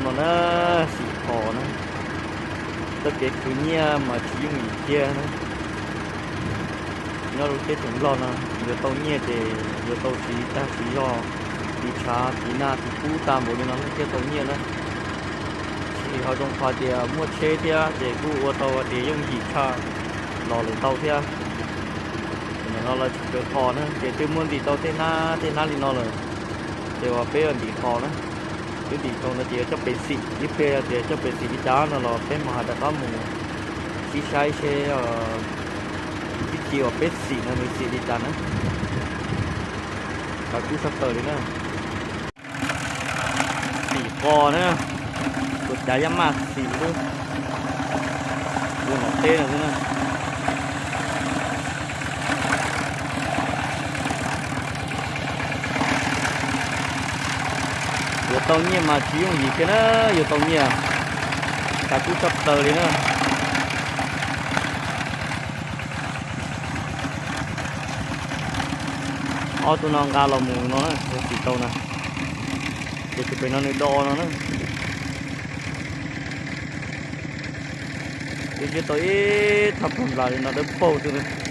No na, xim qhos na, txoj kev khwv nyiaj mas tsis yooj yim kiag na. Nyob lub teb chaws Nplog no yuav tau nyiaj ces yuav tau siv tag siv zog, tiv tshav tiv nag tiv kub tag npaum li no thiaj tau nyiaj na. Tab sis ho zoo qhov tias muaj tsheb thiab ces kuj ua tau hais tias yooj yim tshaj los lawm ntau thiab. Ntawm no los tsis kawg qos na ces twb muab ntim tau tej hnab tej hnab li no lawm, ces uas peb ntim qos na. Twb ntim tau no ces yuav coj pem xim, ib pliag yog tias coj pem xim li cas no los peb mam ho rov qab mus sib saib seb vib thib uas peb xim no nws xim li cas na. Kav kub sab plaws li na. Xim qos na, tus cav yaj maj xim lub, lub no teb no xwb na. Yuav tau nyiaj mas tsis yooj yim kiag na, yuav tau nyiaj, kav kub sab plaws li na. Ob tug no nqa los mus no na, yuav xim tau na, ces tus pem no nws do no na. Twb siab tau ib thaj nplag nplas li no dawb paug xwb.